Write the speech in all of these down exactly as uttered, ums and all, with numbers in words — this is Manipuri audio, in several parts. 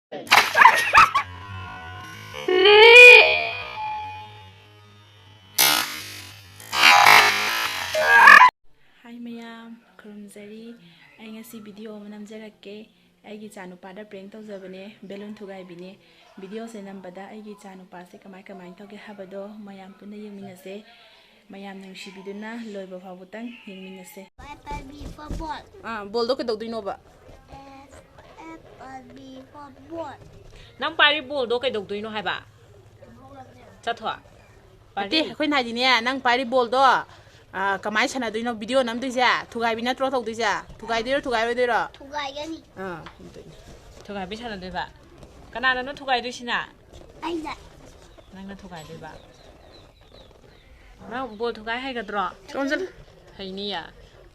ꯍꯥꯏ ꯃꯌꯥꯝ, ꯈꯨꯔꯨꯝꯖꯔꯤ꯫ ꯑꯩ ꯉꯁꯤ ꯚꯤꯗꯤꯑꯣ ꯑꯃ ꯅꯝꯖꯔꯛꯀꯦ꯫ ꯑꯩꯒꯤ ꯏꯆꯥꯅꯨꯄꯥꯗ ꯄ꯭ꯔꯦꯡ ꯇꯧꯖꯕꯅꯦ, ꯕꯦꯂꯨꯟ ꯊꯨꯒꯥꯏꯕꯤꯅꯦ꯫ ꯚꯤꯗꯤꯑꯣꯁꯦ ꯅꯝꯕꯗ ꯑꯩꯒꯤ ꯏꯆꯥꯅꯨꯄꯥꯁꯦ ꯀꯃꯥꯏ ꯀꯃꯥꯏꯅ ꯇꯧꯒꯦ ꯍꯥꯏꯕꯗꯣ ꯃꯌꯥꯝ ꯄꯨꯟꯅ ꯌꯦꯡꯃꯤꯟꯅꯁꯦ꯫ ꯃꯌꯥꯝꯅ ꯅꯨꯡꯁꯤꯕꯤꯗꯨꯅ ꯂꯣꯏꯕ ꯐꯥꯎꯕꯇꯪ ꯌꯦꯡꯃꯤꯟꯅꯁꯦ꯫ F for ball. ꯑꯥ, ꯕꯣꯜꯗꯣ ꯀꯩꯗꯧꯗꯣꯏꯅꯣꯕ? F, F for B for ball. ꯅꯪ ꯄꯥꯏꯔꯤ ꯕꯣꯜꯗꯣ ꯀꯩꯗꯧꯗꯣꯏꯅꯣ ꯍꯥꯏꯕ? ꯆꯠꯊꯣ꯫ ꯅꯠꯇꯦ, ꯄꯥꯏꯔꯤ꯫ ꯑꯩꯈꯣꯏꯅ ꯍꯥꯏꯗꯤꯅꯦ, ꯅꯪ ꯄꯥꯏꯔꯤ ꯕꯣꯜꯗꯣ, ꯑꯥ, ꯀꯃꯥꯏꯅ ꯁꯥꯟꯅꯗꯣꯏꯅꯣ? ꯚꯤꯗꯤꯑꯣ ꯅꯝꯗꯣꯏꯁꯦ ꯊꯨꯒꯥꯏꯕꯤ ꯅꯠꯇ꯭ꯔꯣ ꯇꯧꯗꯣꯏꯁꯦ? ꯊꯨꯒꯥꯏꯗꯣꯏꯔꯣ, ꯊꯨꯒꯥꯏꯔꯣꯏꯗꯣꯏꯔꯣ? ꯊꯨꯒꯥꯏꯒꯅꯤ꯫ ꯑꯥ, ꯑꯗꯨꯅꯤ꯫ ꯊꯨꯒꯥꯏꯕꯤ ꯁꯥꯟꯅꯗꯣꯏꯕ? ꯀꯅꯥꯅꯅꯣ ꯊꯨꯒꯥꯏꯗꯣꯏꯁꯤꯅ? ꯑꯩꯅ꯫ ꯅꯪꯅ ꯊꯨꯒꯥꯏꯗꯣꯏꯕ? ꯅꯪ ꯕꯣꯜ ꯊꯨꯒꯥꯏ ꯍꯩꯒꯗ꯭ꯔꯣ? ꯁꯣꯝ ꯆꯠꯂꯨ꯫ ꯍꯩꯅꯤꯌꯦ꯫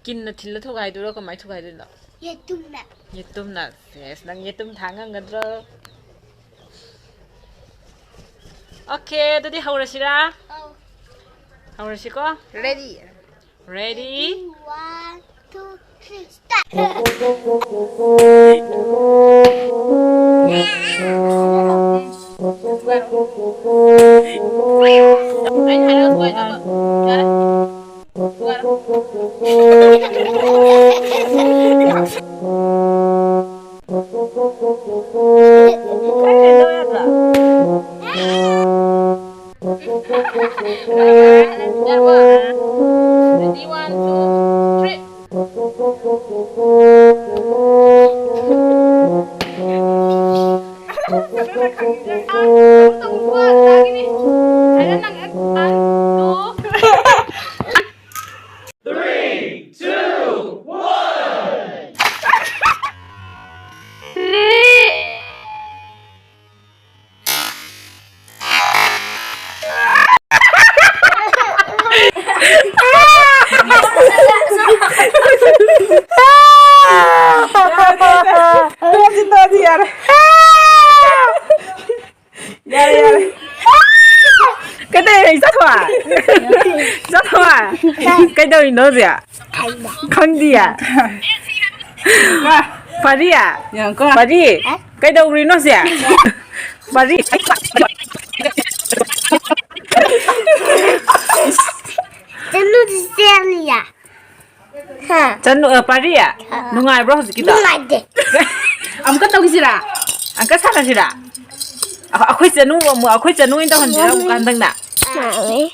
ꯀꯤꯟꯅ ꯊꯤꯜꯂ ꯊꯨꯒꯥꯏꯗꯣꯏꯔꯣ? ꯀꯃꯥꯏ ꯊꯨꯒꯥꯏꯗꯣꯏꯅꯣ? ꯌꯦꯇꯨꯝꯅ꯫ ꯌꯦꯇꯨꯝꯅ? ꯁꯦꯁ, ꯅꯪ ꯌꯦꯇꯨꯝ ꯊꯥꯡ ꯉꯝꯒꯗ꯭ꯔꯣ? ꯑꯣꯀꯦ, ꯑꯗꯨꯗꯤ ꯍꯧꯔꯁꯤꯔꯥ? ꯑꯧ꯫ ꯍꯧꯔꯁꯤꯀꯣ? Ready. Ready? One, two, three, start. ꯑꯩꯅ ꯍꯥꯏꯔꯒ ꯊꯨꯒꯥꯏꯗꯧꯕ꯫ ꯌꯥꯔꯦ꯫ ꯊꯨꯒꯥꯏꯔꯣ꯫ Ready, one, two, three. Three, two, one. ꯌꯥꯔꯦ, ꯌꯥꯔꯦ꯫ ꯌꯥꯔꯦ, ꯌꯥꯔꯦ꯫ ꯀꯩꯗꯧꯔꯤꯅꯣ, ꯏꯆꯥꯊꯣꯏ? ꯏꯆꯥꯊꯣꯏ, ꯀꯩꯗꯧꯔꯤꯅꯣ ꯍꯧꯖꯤꯛ? ꯈꯪꯗꯤꯌꯦ꯫ ꯄꯥꯔꯤ? ꯄꯥꯔꯤ? ꯀꯩꯗꯧꯔꯤꯅꯣ ꯁꯦ? ꯄꯥꯔꯤ꯫ ꯆꯠꯂꯨꯁꯤ ꯆꯦꯜꯂꯤꯌꯥ꯫ ꯍꯥ? ꯆꯅꯨ, ꯑ, ꯄꯥꯔꯤ? ꯅꯨꯡꯉꯥꯏꯕ꯭ꯔꯣ ꯍꯧꯖꯤꯛꯀꯤꯗꯣ? ꯅꯨꯡꯉꯥꯏꯇꯦ꯫ ꯑꯃꯨꯛꯀ ꯇꯧꯈꯤꯁꯤꯔꯥ? ꯑꯃꯨꯛꯀ ꯁꯥꯟꯅꯁꯤꯔꯥ? ꯑ-, ꯑꯩꯈꯣꯏ ꯆꯅꯨ ꯑꯃꯨꯛ, ꯑꯩꯈꯣꯏ ꯆꯅꯨ ꯑꯣꯏꯅ ꯇꯧꯍꯟꯁꯤꯔꯥ ꯑꯃꯨꯛꯀ ꯍꯟꯗꯛꯅ? ꯅꯨꯡꯉꯥꯏ꯫